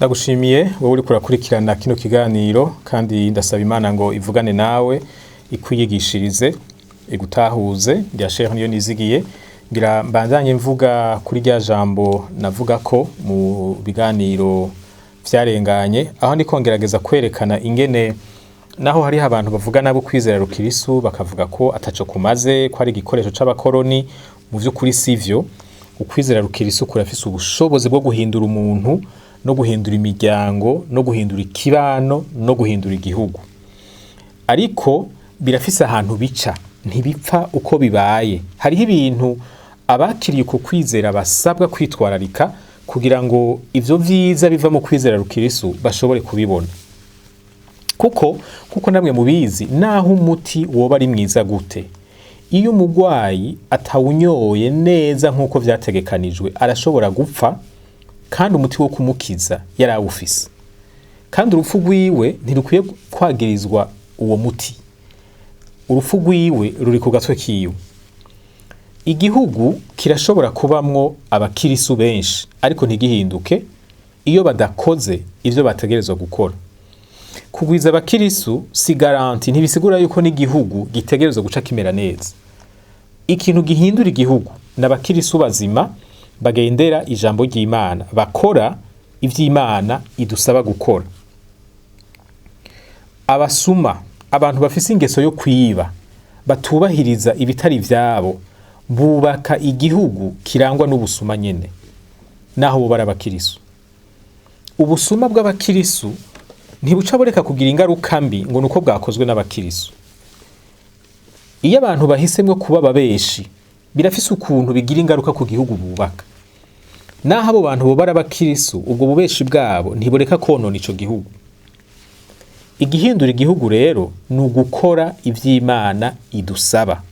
Ndagushimiye wowe uriko urakurikirana kino kiganiro, kandi ndasaba Imana ngo ivugane nawe, ikwiyigishirize, igutahuze. Rya Sheikh niyo nizigiye. Ngira mbandanye mvuga kuri rya jambo navuga ko mu biganiro vyarenganye, aho ndiko ngerageza kwerekana ingene naho hariho abantu bavuga nabo kwizera rukirisu, bakavuga ko ataco kumaze, ko ari igikoresho c'abakoroni. Mu vy'ukuri sivyo. Ukwizera rukirisu kurafise ubushobozi bwo guhindura umuntu, no guhindura imiryango, no guhindura ikibano, no guhindura igihugu. Ariko birafise ahantu bica, ntibipfa uko bibaye. Hariho ibintu abakiriye uko kwizera basabwa kwitwararika kugira ngo ivyo vyiza biva mu kwizera rukirisu bashobore kubibona. Kuko kuko namwe mubizi, naho umuti woba ari mwiza gute, iyo umurwayi atawunyoye neza nk'uko vyategekanijwe, arashobora gupfa kandi umuti wo kumukiza yarawufise. Kandi urupfu rwiwe ntirukwiye kwagirizwa uwo muti, urupfu rwiwe ruri ku gatwe kiwe. Igihugu kirashobora kubamwo abakirisu benshi ariko ntigihinduke iyo badakoze ivyo bategerezwa gukora. Kugwiza abakirisu si garantie, ntibisigura yuko n'igihugu gitegerezwa guca kimera neza. Ikintu gihindura igihugu ni abakirisu bazima bagendera ijambo ry'Imana, bakora ivy'Imana idusaba gukora. Abasuma, abantu bafise ingeso yo kwiba, batubahiriza ibitari ivyabo, bubaka igihugu kirangwa n'ubusuma nyene, naho bo bari abakirisu. Ubusuma bw'abakirisu ntibuca bureka kugira ingaruka mbi ngo nuko bwakozwe n'abakirisu. Iyo abantu bahisemwo kuba ababeshi, birafise ukuntu bigira ingaruka ku gihugu bubaka. Naho abo bantu boba ari abakirisu, ubwo bubeshi bwabo ntibureka konona ico gihugu. Igihindura igihugu rero ni ugukora ivy'Imana idusaba.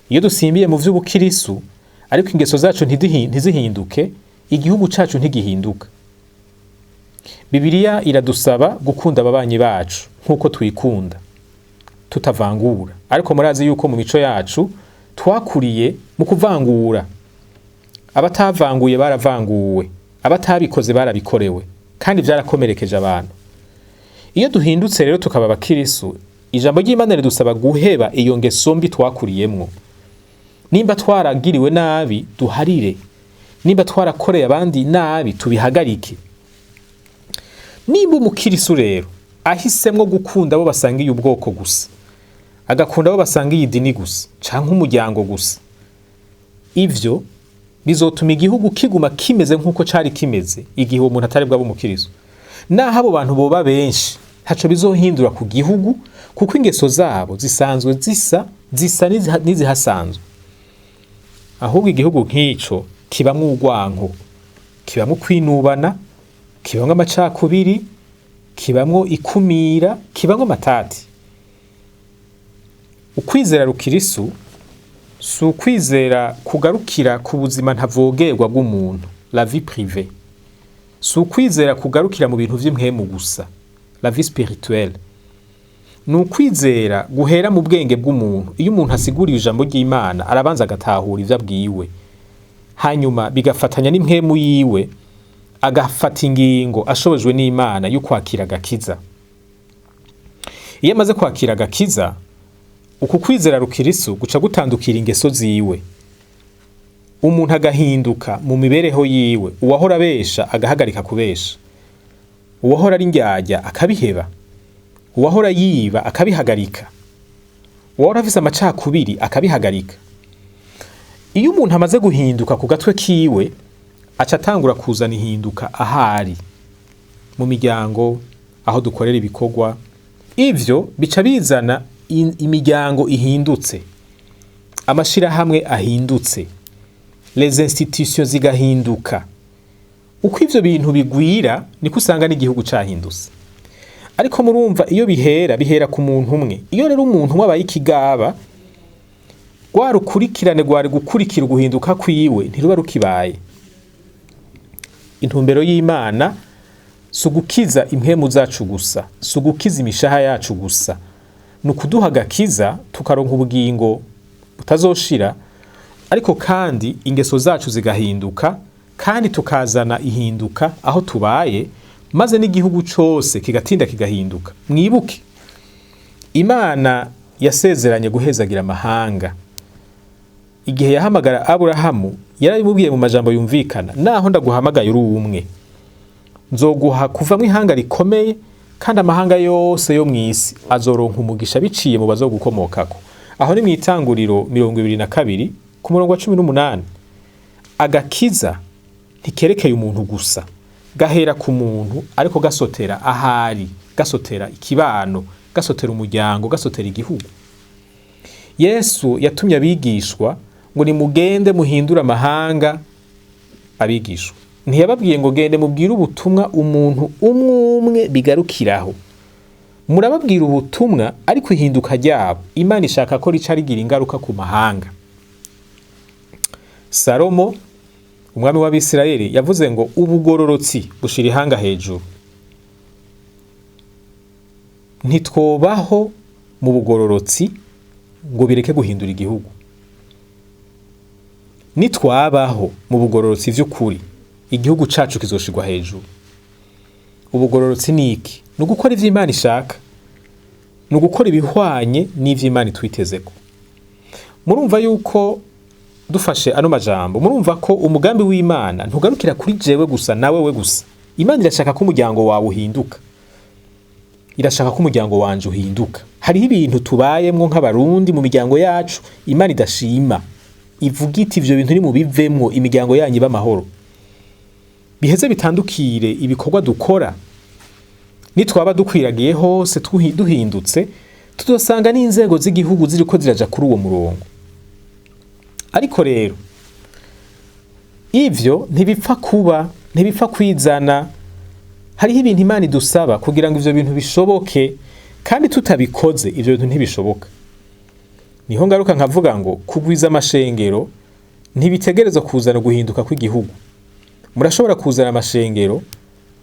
Iyo dusimbiye mu vy'ubukirisu ariko ingeso zacu ntizihinduke, igihugu cacu ntigihinduka. Bibiliya iradusaba gukunda ababanyi bacu nk'uko twikunda, tutavangura. Ariko murazi yuko mu mico yacu twakuriye mu kuvangura. Abatavanguye baravanguwe, abatabikoze barabikorewe, kandi vyarakomerekeje abantu. Iyo duhindutse rero tukaba abakirisu, ijambo ry'Imana ridusaba guheba iyo ngeso mbi twakuriyemwo. Nimba twaragiriwe nabi, duharire. Nimba twarakoreye abandi nabi, tubihagarike. Nimba umukirisu rero ahisemwo gukunda abo basangiye ubwoko gusa, agakunda abo basangiye idini gusa canke umuryango gusa, ivyo bizotuma igihugu kiguma kimeze nk'uko cari kimeze igihe uwo muntu atari bwabe umukirisu. Naho abo bantu boba benshi, ntaco bizohindura ku gihugu, kuko ingeso zabo zisanzwe zisa n'izihasanzwe. Ahubwo igihugu nk'ico kibamwo urwanko, kibamwo kwinubana, kibamwo amacakubiri, kibamwo ikumira, kibamwo amatati. Ukwizera rukirisu si ukwizera kugarukira ku buzima ntavogerwa bw'umuntu, la vie privée. Si ukwizera kugarukira mu bintu vy'impwemu gusa, la vie spirituelle. Ni ukwizera guhera mu bwenge bw'umuntu. Iyo umuntu asiguriye ijambo ry'Imana, arabanza agatahura ivyo abwiwe, hanyuma bigafatanya n'impwemu yiwe, agafata ingingo ashobojwe n'Imana yo kwakira agakiza. Iyo amaze kwakira agakiza, uku kwizera rukirisu guca gutandukira ingeso ziwe, umuntu agahinduka mu mibereho yiwe. Uwahora abesha agahagarika kubesha, uwahora ari indyarya akabiheba, uwahora yiba akabihagarika, uwahora afise amacakubiri akabihagarika. Iyo umuntu amaze guhinduka ku gatwe kiwe, aca atangura kuzana ihinduka ahari mu miryango, aho dukorera ibikorwa. Ivyo bica bizana imiryango ihindutse, amashirahamwe ahindutse, les institutions zigahinduka. Uko ivyo bintu bigwira, niko usanga n'igihugu cahindutse. Ariko murumva, iyo bihera, bihera ku muntu umwe. Iyo rero umuntu umwe abaye ikigaba, rwa rukurikirane rwari gukurikira uguhinduka kwiwe ntiruba rukibaye. Intumbero y'Imana si ugukiza impwemu zacu gusa, si ugukiza imishaha yacu gusa, ni ukuduha agakiza tukaronka ubugingo butazoshira, ariko kandi ingeso zacu zigahinduka, kandi tukazana ihinduka aho tubaye. Maze n'igihugu cose kigatinda kigahinduka. Mwibuke, Imana yasezeranye guhezagira amahanga. Igihe yahamagara Aburahamu, yarabimubwiye mu majambo yumvikana: naho ndaguhamagaye uri umwe, nzoguha kuvamwo ihanga rikomeye, kandi amahanga yose yo mw'isi azoronka umugisha biciye mu bazogukomokako. Aho ni mw'itanguriro 22 ku murongo wa 18. Agakiza ntikerekeye umuntu gusa, gahera ku muntu ariko gasotera ahari, gasotera ikibano, gasotera umuryango, gasotera igihugu. Yesu yatumye abigishwa ngo nimugende muhindure amahanga abigishwa. Ntiyababwiye ngo gende mubwire ubutumwa umuntu umwe umwe bigarukiraho. Murababwira ubutumwa, ariko ihinduka ryabo Imana ishaka ko rica rigira ingaruka ku mahanga. Salomo, umwami w'Abisirayeli, yavuze ngo ubugororotsi bushira ihanga hejuru. Ntitwobaho mu bugororotsi ngo bireke guhindura igihugu. Nitwabaho mu bugororotsi vy'ukuri, igihugu cacu kizoshirwa hejuru. Ubugororotsi ni iki? Ni ugukora ivyo Imana ishaka, ni ugukora ibihwanye n'ivyo Imana itwitezeko. Murumva yuko dufashe ano majambo, murumva ko umugambi w'Imana ntugarukira kuri jewe gusa nawe we gusa. Imana irashaka ko umuryango wawe uhinduka, irashaka ko umuryango wanje uhinduka. Hariho ibintu tubayemwo nk'Abarundi mu miryango yacu Imana idashima, ivuga iti ivyo bintu nimubivemwo, imiryango yanyu ibe amahoro. Biheze bitandukire ibikorwa dukora. Nitwaba dukwiragiye hose duhindutse, tuzosanga n'inzego z'igihugu ziriko ziraja kuri uwo murongo. Ariko rero ivyo ntibipfa kuba, ntibipfa kwizana. Hariho ibintu Imana idusaba kugira ngo ivyo bintu bishoboke, kandi tutabikoze ivyo bintu ntibishoboka. Niho ngaruka nkavuga ngo kugwiza amashengero ntibitegerezwa kuzana guhinduka kw'igihugu. Murashobora kuzana amashengero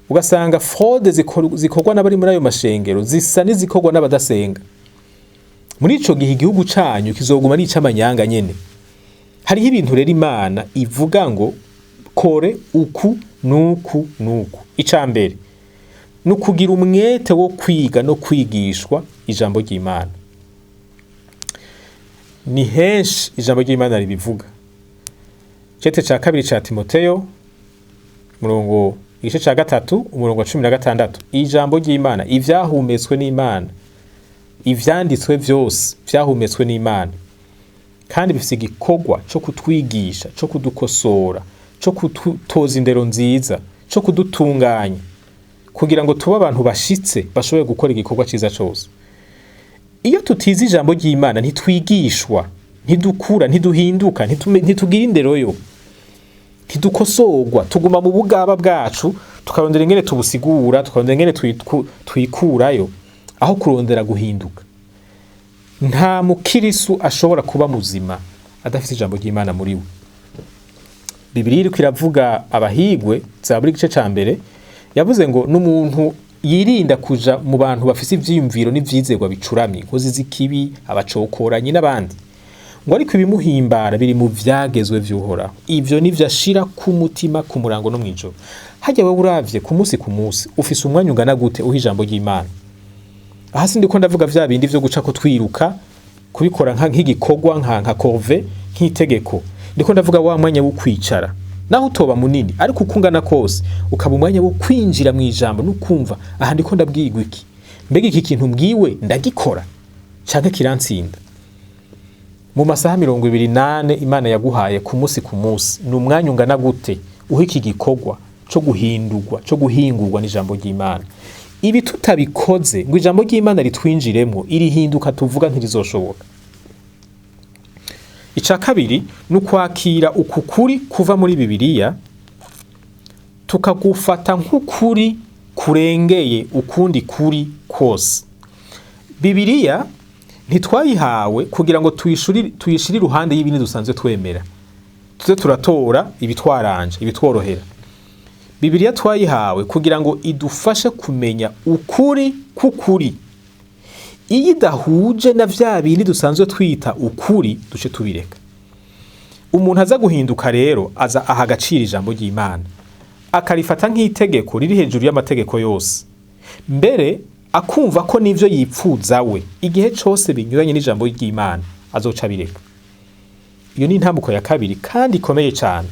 ugasanga fraude zikorwa n'abari muri ayo mashengero zisa n'izikorwa n'abadasenga. Muri ico gihe igihugu canyu kizoguma ari ic'amanyanga nyene. Hariho ibintu rero Imana ivuga ngo kore uku nuku nuku. Ica mbere ni ukugira umwete wo kwiga no kwigishwa ijambo ry'Imana. Ni henshi ijambo ry'Imana ribivuga. Icete ca kabiri ca Timoteyo, murongo igice ca 3 umurongo wa 16, ijambo ry'Imana, ivyahumetswe n'Imana, ivyanditswe vyose vyahumetswe n'Imana, kandi bifise igikorwa co kutwigisha, co kudukosora, co kudutoza indero nziza, co kudutunganya, kugira ngo tube abantu bashitse bashoboye gukora igikorwa ciza cose. Iyo tutize ijambo ry'Imana ntitwigishwa, ntidukura, ntiduhinduka, ntitugira indero yo, ntidukosorwa, tuguma mu bugaba bwacu, tukarondera ingene tubusigura, tukarondera ingene twikurayo, aho kurondera guhinduka. Nta mukirisu ashobora kuba muzima adafite ijambo ry'Imana muri we. Bibiliya iriko iravuga abahigwe, Zaburi igice ca mbere, yavuze ngo n'umuntu yirinda kuja mu bantu bafise ivyiyumviro n'ivyizerwa bicuramye, inkozi z'ikibi, abacokoranyi n'abandi. Ngo ariko ibimuhimbara biri mu vyagezwe vy'Uhoraho. Ivyo nivyo ashira ku mutima, ku murango no mw'ijoro. Harya wewe uravye ku musi ku musi, ufise umwanya ungana gute uha ijambo ry'Imana? Aha sindiko ndavuga vya bindi vyo guca ko twiruka, kubikora nk'igikorwa, nka corvée, nk'itegeko. Ndiko ndavuga wa mwanya wo kwicara. Naho utoba munini, ariko uko ungana kose, ukaba umwanya wo kwinjira mu ijambo no kumva, aha ndiko ndabwirwa iki? Mbega iki kintu mbwiwe ndagikora canke kirantsinda? Mu masaha 24 Imana yaguhaye ku musi ku musi, ni umwanya ungana gute uha iki gikorwa co guhindurwa, co guhingurwa n'ijambo ry'Imana? Ibi tutabikoze ngo ijambo ry'Imana ritwinjiremwo, irihinduka tuvuga ntirizoshoboka. Ica kabiri ni ukwakira uku kuri kuva muri Bibiliya, tukagufata nk'ukuri kurengeye ukundi kuri kose. Bibiliya ntitwayihawe kugira ngo tuyishire iruhande y'ibindi dusanzwe twemera, tuze turatora ibitwaranje, ibitworohera. Bibiliya twayihawe kugira ngo idufashe kumenya ukuri k'ukuri. Iyo idahuje na vya bindi dusanzwe twita ukuri, duce tubireka. Umuntu aza guhinduka rero aza aha agaciro ijambo ry'Imana, Akarifata nk'itegeko riri hejuru y'amategeko yose, mbere akumva ko n'ivyo yipfuza we igihe cose binyuranye n'ijambo ry'Imana azoca abireka. Iyo ni intambuko ya kabiri kandi ikomeye cane.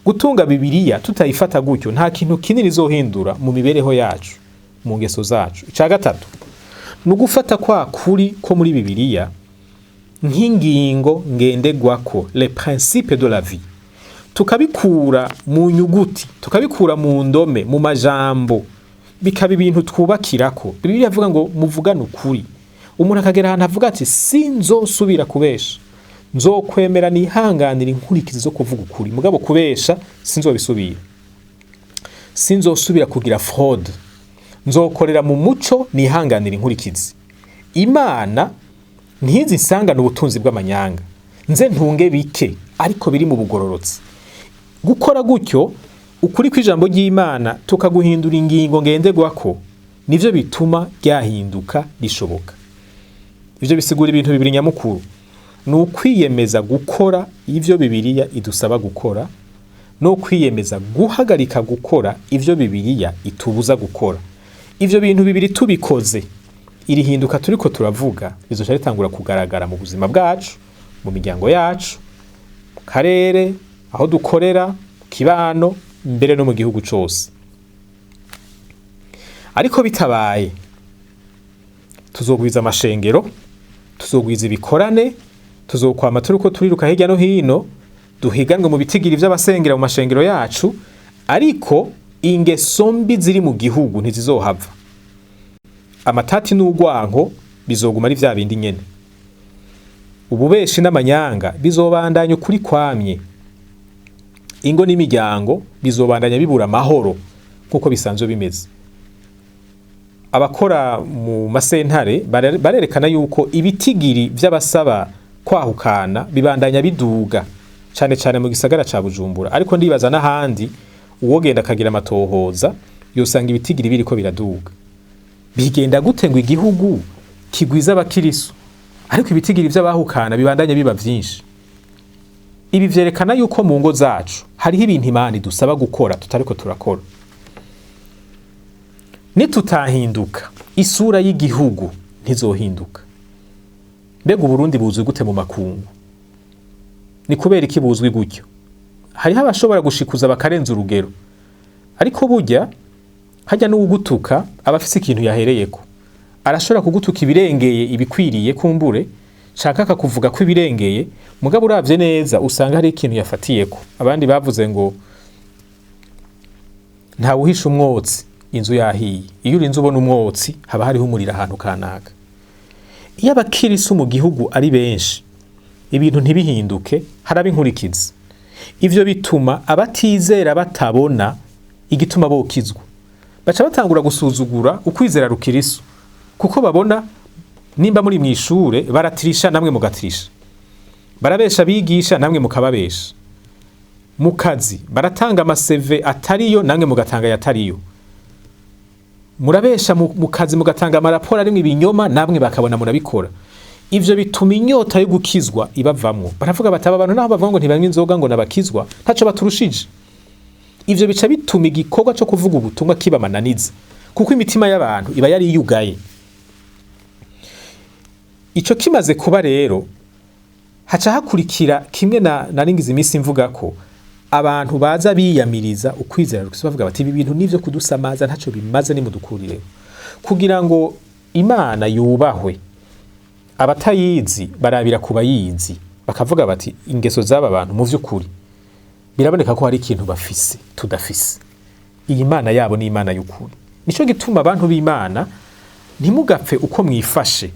Gutunga Bibiliya tutayifata gutyo, nta kintu kinini izohindura mu mibereho yacu, mu ngeso zacu. Ica gatatu ni ugufata kwa kuri ko muri Bibiliya nk'ingingo ngenderwako, les principes de la vie, tukabikura mu nyuguti, tukabikura mu ndome, mu majambo, bikaba ibintu twubakirako. Bibiliya avuga ngo muvugane ukuri. Umuntu akagera ahantu avuga ati: "Sinzosubira kubesha, nzokwemera nihanganira inkurikizi zo kuvuga ukuri, mugabo kubesha sinzobisubira, sinzosubira kugira fraude, nzokorera mu muco nihanganira inkurikizi. Imana ntizi nsangane ubutunzi bw'amanyanga, nze ntunge bike ariko biri mu bugororotsi." Gukora gutyo, ukuri kw'ijambo ry'Imana tukaguhindura ingingo ngenderwako, nivyo bituma ryahinduka rishoboka. Ivyo bisigura ibintu bibiri nyamukuru: ni ukwiyemeza gukora ivyo Bibiliya idusaba gukora, no kwiyemeza guhagarika gukora ivyo Bibiliya itubuza gukora. Ivyo bintu bibiri tubikoze, iri hinduka turiko turavuga rizoca ritangura kugaragara mu buzima bwacu, mu miryango yacu, mu karere aho dukorera, mu kibano, mbere no mu gihugu cose. Ariko bitabaye, tuzogwiza amashengero, tuzogwiza ibikorane, tuzokwama turiko turiruka hirya no hino, duhiganwe mu bitigiri vy'abasengera mu mashengero yacu, ariko ingeso mbi ziri mu gihugu ntizizohava. Amatati n'urwanko bizoguma ari vya bindi nyene. Ububeshi n'amanyanga bizobandanya ukuri kwamye. Ingo n'imiryango bizobandanya bibura amahoro nk'uko bisanzwe bimeze. Abakora mu masentare barerekana yuko ibitigiri vy'abasaba kwahukana bibandanya biduga, cane cane mu gisagara ca Bujumbura, ariko ndibaza n'ahandi uwogenda akagira amatohoza yosanga ibitigiri biriko biraduga. Bigenda gute ngo igihugu kigwiza abakirisu, ariko ibitigiri vy'abahukana bibandanya biba vyinshi? Ibi vyerekana yuko mu ngo zacu hariho ibintu Imana idusaba gukora tutariko turakora. Nitutahinduka, isura y'igihugu ntizohinduka. Mbega Uburundi buzwi gute mu makungu? Ni kubera iki buzwi gutyo? Hariho abashobora gushikuza bakarenza urugero, ariko burya hajya n'uwugutuka aba afise ikintu yahereyeko. Arashobora kugutuka ibirengeye ibikwiriye kumbure, canke akakuvuga ko ibirengeye, mugabo uravye neza usanga hari ikintu yafatiyeko. Abandi bavuze ngo ntawuhisha umwotsi inzu yahiye. Iyo urinze ubona umwotsi, haba hariho umuriro ahantu kanaka. Iyo abakirisu mu gihugu ari benshi, ibintu ntibihinduke, haraba inkurikizi. Ivyo bituma abatizera batabona igituma bokizwa, baca batangura gusuzugura ukwizera rukirisu, kuko babona nimba muri mw'ishure baratirisha, namwe mugatirisha, barabesha abigisha, namwe mukababesha, mu kazi baratanga ama CV atariyo, namwe mugatanga ayatariyo, murabesha mu kazi, mugatanga amaraporo arimwo ibinyoma, namwe bakabona murabikora. Ivyo bituma inyota yo gukizwa ibavamwo. Baravuga bati: "Aba bantu naho bavuga ngo ntibanywa inzoga, ngo nabakizwa, ntaco baturushije." Ivyo bica bituma igikorwa co kuvuga ubutumwa kiba amananiza, kuko imitima y'abantu iba yari yugaye. Ico kimaze kuba rero, haca hakurikira kimwe na naringize iminsi mvuga ko abantu baza biyamiriza ukwizera rukristo, bavuga bati: "Ibi bintu nivyo kudusamaza, ntaco bimaze, nimudukurireho." Kugira ngo Imana yubahwe, abatayizi barabira ku bayizi, bakavuga bati: "Ingeso z'aba bantu mu vy'ukuri biraboneka ko hari ikintu bafise tudafise. Iyi Mana yabo ni Imana y'ukuri." Nico gituma abantu b'Imana, ntimugapfe uko mwifashe,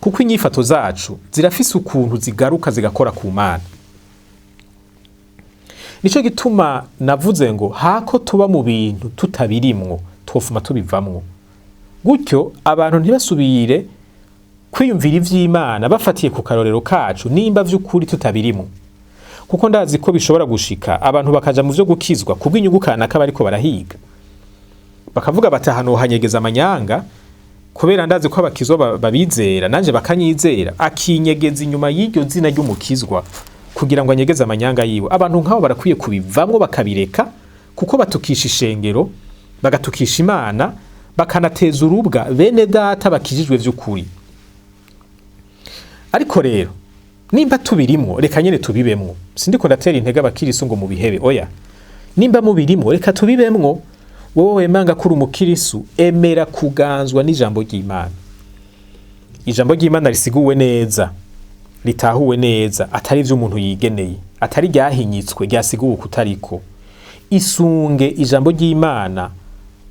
kuko inyifato zacu zirafise ukuntu zigaruka zigakora ku Mana. Nico gituma navuze ngo hako tuba mu bintu tutabirimwo, twofuma tubivamwo. Gutyo abantu ntibasubire kwiyumvira ivy'Imana bafatiye ku karorero kacu nimba vy'ukuri tutabirimwo, kuko ndazi ko bishobora gushika abantu bakaja mu vyo gukizwa kubw'inyungu kanaka bariko barahiga, bakavuga bati: "Ahantu hanyegeza amanyanga, kubera ndazi ko abakizwa babizera, nanje bakanyizera." Akinyegeza inyuma y'iryo zina ry'umukizwa kugira ngo anyegeze amanyanga yiwe. Abantu nk'abo barakwiye kubivamwo bakabireka. Kuko batukisha ishengero, bagatukisha Imana, bakanateza urubwa bene data bakijijwe vy'ukuri. Ariko rero nimba tubirimwo, reka nyene tubibemwo. Sindiko ndatera intege abakirisu ngo mubihebe, oya. Nimba mubirimwo, reka tubibemwo. Wowe wemanga kuri umukirisu, emera kuganzwa n'ijambo ry'Imana. Ijambo ry'Imana risiguwe neza, ritahuwe neza, atari ivy'umuntu yigeneye, atari ryahinyitswe, ryasiguwe kutariko. Isunge ijambo ry'Imana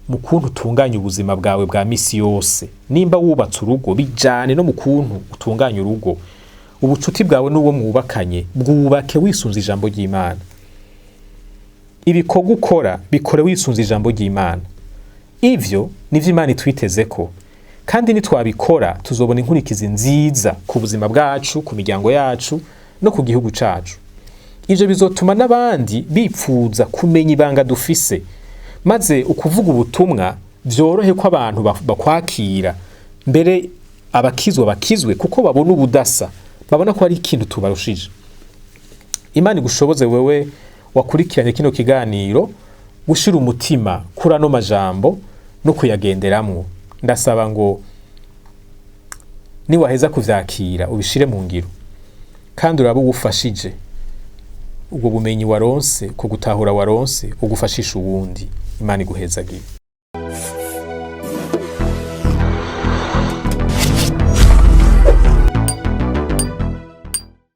mu kuntu utunganya ubuzima bwawe bwa misi yose. Nimba wubatse urugo, bijane no mu kuntu utunganya urugo. Ubucuti bwawe n'uwo mwubakanye bwubake wisunze ijambo ry'Imana. Ibikorwa ukora bikore wisunze ijambo ry'Imana. Ivyo nivyo Imana itwitezeko, kandi nitwabikora tuzobona inkurikizi nziza ku buzima bwacu, ku miryango yacu no ku gihugu cacu. Ivyo bizotuma n'abandi bipfuza kumenya ibanga dufise, maze ukuvuga ubutumwa vyorohe ko abantu bakwakira, mbere abakizwa bakizwe kuko babona ubudasa, babona ko ari ikintu tubarushije. Imana igushoboze wewe wakurikiranye kino kiganiro gushira umutima kuri ano majambo no kuyagenderamwo. Ndasaba ngo niwaheza kuvyakira ubishire mu ngiro, kandi urabe uwufashije ubwo bumenyi waronse, ku gutahura waronse, ugufashisha uwundi. Imana iguhezagire.